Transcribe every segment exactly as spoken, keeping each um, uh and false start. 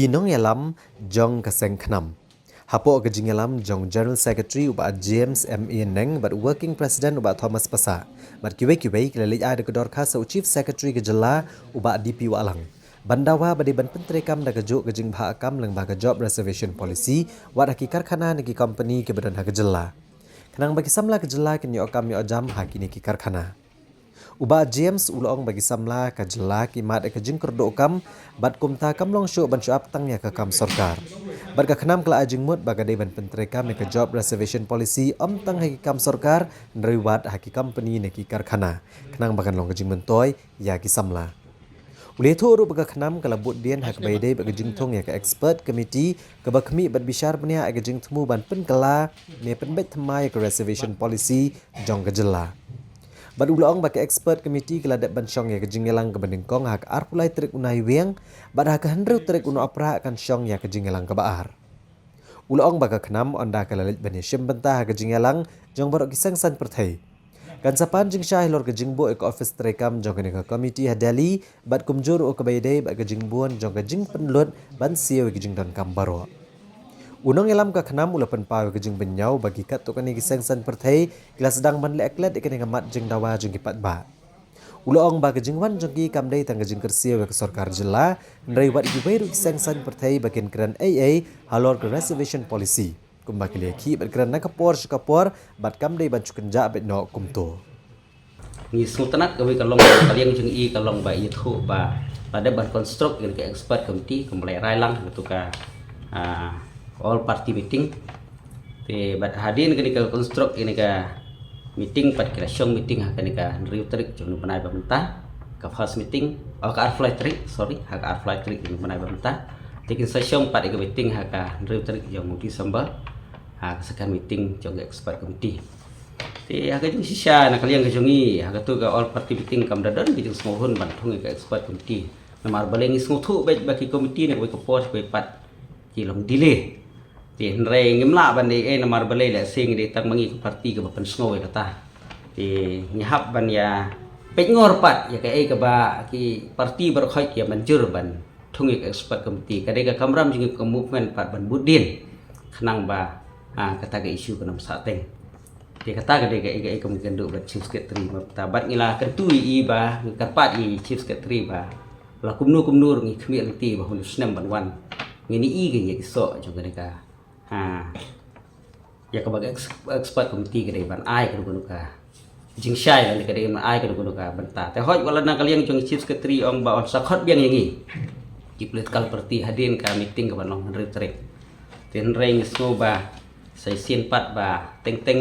Nongïalam jong ka seng KHNAM. Hapoh ka jingïalam jong General Secretary u Bah James M A Neng bad Working President u Bah Thomas Passah bad kiwei kiwei, ki la leit ai da ka dorkhas ha u Chief Secretary ka jylla u Bah D P Wahlang ban dawa ba dei ban pyntreikam da kajuh ka jingbhah kam lyngba ka Job Reservation Policy wat ha ki karkhana ne ki company kiba don ha ka jylla, khnang ba ki samla ka jylla kin ïoh kam ïoh jam ha kine ki karkhana. U Bah James u la ong ba ki samla ka jylla ki mad ïa ka jingkyrduh kam bad kumta kam long shuh ban shu ap tang ïa ka kam sorkar. Bad ka KHNAM ka la ai jingmut ba ka dei ban pyntreikam ïa ka Job Reservation Policy ym tang ha ki kam sorkar hynrei wat ha ki company ne ki karkhana, khnang ba kan long ka jingmyntoi ïa ki samla. U la ïathuh ruh ba ka KHNAM ka la bud dien ha kaba ïadei bad ka jingthung ïa ka Expert Committee kaba khmih bad bishar bniah ïa ka jingthmu ban pynkylla ne pynbeit thymmai ïa ka Reservation Policy jong ka jylla. Bad u la ong ba ka Expert Committee ka la dep ban shong ïa ka jingïalang kaba nyngkong ha ka arphew lai tarik u Naiwieng bad ha ka hynriew tarik u Nohprah kan shong ïa ka jingïalang kaba ar. U la ong ba ka KHNAM ynda ka la leit ban ïashim bynta ha ka jingïalang jong baroh ki seng saiñ pyrthei, kan sa pan jingshai halor ka jingbuh ïa ka ophis treikam jong kane ka komiti ha Delhi bad kumjuh ruh kaba ïadei bad ka jingbun jong ka jingpynlut ban siew ïa ka jingdonkam baroh. U nongïalam ka KHNAM u la pynpaw ïa ka jingbynñiaw ba ki katto katne ki seng saiñ pyrthei ki la sdang ban leh klet ïa kane ka mat jingdawa jong ki paidbah. U la ong ba ka jingwan jong ki kam dei tang ka jingkyrsiew ïa ka sorkar jylla hynrei wat kiwei ruh ki seng saiñ pyrthei ba kin kren ei ei halor ka Reservation Policy, kumba ki la ïakhih bad kren na ka por sha ka por bad kam dei ban shu kynjah beit noh kumto. Ngi sngewtynnat kawei ka long, ka liang jong i ka long ba i ïathuh ba la dep ban construct ïa ka Expert Committee kumba la rai lang ha katu ka, ah, All Party Meeting. Te bad hadien kane ka construct ïa kane ka meeting pat ki la shong meeting ha kane ka hynriew tarik jong u bnai ba mynta, ka first meeting, oh, ka arphew lai tarik, sorry, ha ka arphew lai tarik jong u bnai ba mynta. Te kin sa shong pat ïa ka meeting ha ka hynriew tarik jong u December, ha ka second meeting jong ka Expert Committee. Te ha ka jingshisha na ka liang ka jong i, ha katu ka All Party Meeting kam da don ka jingsngewhun ban thung ïa ka Expert Committee. Namar balei ngi sngewthuh beit ba ki committee na kawei ka por kawei pat ki long delay. Te hynrei ngim lah ban dei ei namar balei, lehse ngi dei tang ma ngi ka party kaba pynsngew ïa kata. Te ngi hap ban ïa peit ngor pat ïa kaei kaba ki party baroh khoit ki ïa mynjur ban thung ïa ka Expert Committee. Ka dei ka kamram jong ngi ka movement pat ban bud dien khnang ba, ah, kata ka issue kan ym sah teng. Te kata ka dei kaei kaei kaba ngi kynduh bad Chief Secretary mynta bad ngi la kyntu ïa i ba ngi kyrpad ïa i Chief Secretary ba la kumno kumno ruh ngi khmih lynti ba hynñiew snem ban wan. Ngin ïohi ïa ki soh jong kane ka, ha, ïa kaba ka ex-, Expert Committee ka dei ban ai kano kano ka jingshai lane ka dei ban ai kano kano ka bynta. Te hooid wat la na ka liang jong Chief Secretary ong ba yn sa khot biang ïa ngi ki political party hadien ka meeting kaba long hynriew tarik. Te hynrei ngi sngew ba sa shisien pat ba teng teng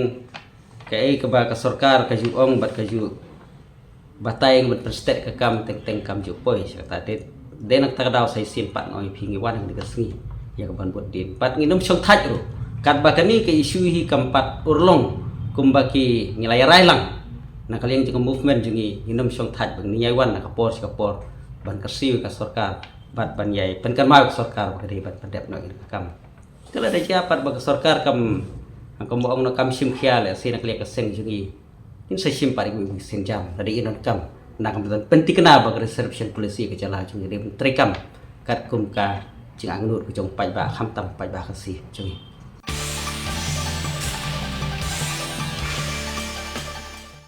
kaei kaba ka sorkar ka ju ong bad ka ju batai ban pynsted ka kam teng teng kam ju poi sha kata. Te dei na kata ka daw sa shisien pat nga ong ïa phi ngi wan ha kane ka sngi ïa ka ban bud dien. Bad ngin ym shong thait ruh katba kane ka issue hi kam pat urlong kumba ki ngi la ïa rai lang. Na ka liang jong ka movement jong ngi ngin ym shong thait ba ngin ïa wan na ka por sha ka por ban kyrsiew ïa ka sorkar bad ban ïa pynkynmaw ïa ka sorkar ba ka dei ban pyndep noh ïa ka kam. Te lada jia pat ba ka sorkar kam, kumba ong noh, kam shim khia, lehse na ka liang ka seng jong ngi ngin sa shim pat ïa ka sienjam lada i donkam. Na ka bynta ban pynthikna ba ka reservation policy ka jylla jong ngi dei ban treikam katkum ka jingangnud ka jong paidbah, khamtam paidbah Khasi jong ngi.